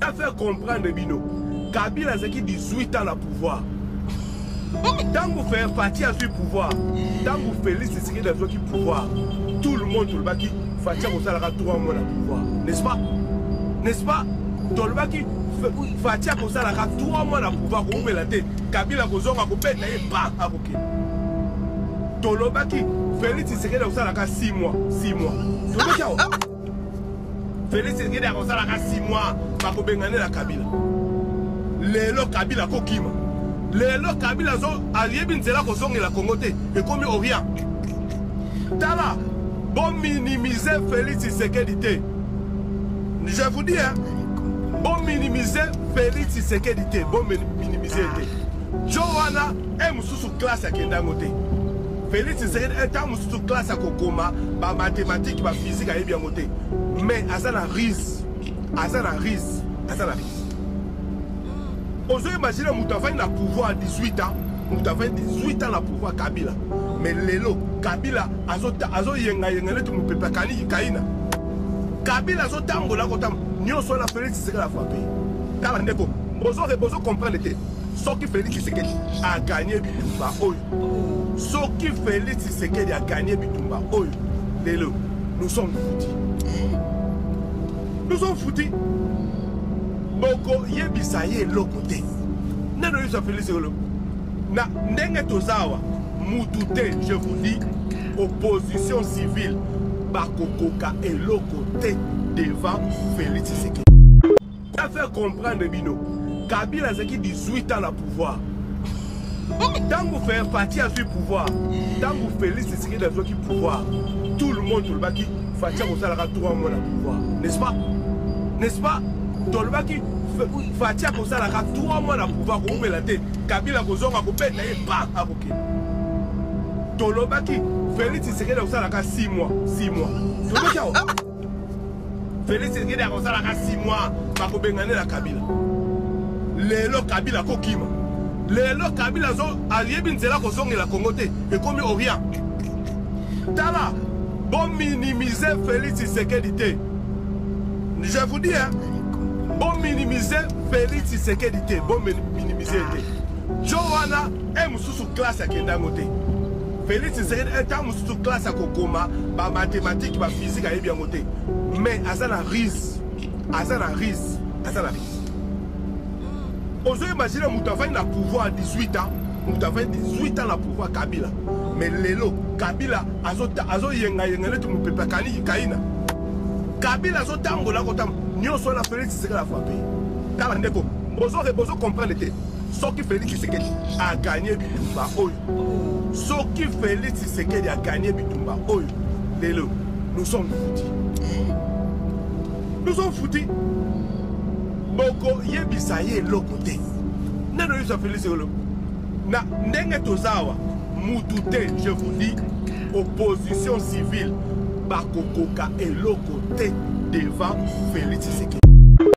A faire comprendre bino, Kabila azalaki 18 ans na pouvoir. Ntango Fatshi azwi pouvoir, ntango Félix Tshisekedi azwaki pouvoir, tout le monde tolobaki Fatshi akosalaka 3 mois na pouvoir, n'est-ce pas? N'est-ce pas? Tolobaki Fatshi akosalaka 3 mois na pouvoir, koumela te, Kabila akozonga kobeta ye pa akokende. Tolobaki Félix Tshisekedi akosalaka 6 mois, 6 mois. Tolobaki awa. Felix Tshisekedi akosalaka 6 mois bakobenganela Kabila. Lelo Kabila akokima. Lelo Kabila azo ayebi nzela kozongela Congo te, ekomi Orient. Tala, bo minimiser Felix Tshisekedi te. Je vous dis hein, bo minimiser Felix Tshisekedi te, bo minimiser te. Jo wana e mosusu classe akenda yango te. Felix Tshisekedi eh, ntango mosusu classe akokoma ba mathématique ba physique ayebi yango te mais aza na rise aza na rise aza na rise ozo imagine moto afandi na pouvoir 18 ans moto afandi 18 ans na pouvoir Kabila mais lelo Kabila azoyengayenga neti mopepe akani kaina Kabila azotambola akotambola nyonso wana Felix Tshisekedi afrape tala ndeko bozo comprendre te soki Felix Tshisekedi aganye bitumba oyo soki Felix Tshisekedi aganye bitumba oyo lelo nous sommes foutus nous sommes foutus bokoyebisa ye eloko te nani oyebisa Felix eloko na ndenge toza awa mutu te je vous dis opposition civile bakokoka eloko te devant Felix Tshisekedi A faire comprendre bino, Kabila azalaki 18 ans na pouvoir. Ntango Fatshi azwi pouvoir, ntango Félix Tshisekedi azwaki pouvoir, tout le monde tolobaki Fatshi akosalaka 3 mois na pouvoir, n'est-ce pas? N'est-ce pas? Tolobaki Fatshi akosalaka 3 mois na pouvoir, koumela te, Kabila akozonga kobeta ye pa akokende. Tolobaki Félix Tshisekedi akosalaka 6 mois, 6 mois. Tolobaki awa. Felix Tshisekedi akosalaka 6 mois bakobenganela Kabila. Lelo Kabila akokima. Lelo Kabila azo ayebi nzela kozongela Congo te, ekomi Orient. Tala, bo minimiser Felix Tshisekedi te. Je vous dis hein, bo minimiser Felix Tshisekedi te, bo minimiser te. Jo wana e mosusu classe akenda yango te. Felix Tshisekedi eh, ntango mosusu classe akokoma ba mathématique ba physique ayebi yango te mais aza na rise aza na rise aza na rise ozo imagine moto afandi na pouvoir 18 ans moto afandi 18 ans na pouvoir Kabila mais lelo Kabila azoyengayenga neti mopepe akani kaina Kabila azotambola akotambola nyonso wana Felix Tshisekedi afrape tala ndeko bozo comprendre te soki Felix Tshisekedi aganye bitumba oyo soki Felix Tshisekedi aganye bitumba oyo lelo nous sommes foutus nous sommes foutus bokoyebisa ye eloko te nani oyebisa Felix eloko na ndenge toza awa mutu te je vous dis opposition civile bakokoka eloko te devant Felix Tshisekedi.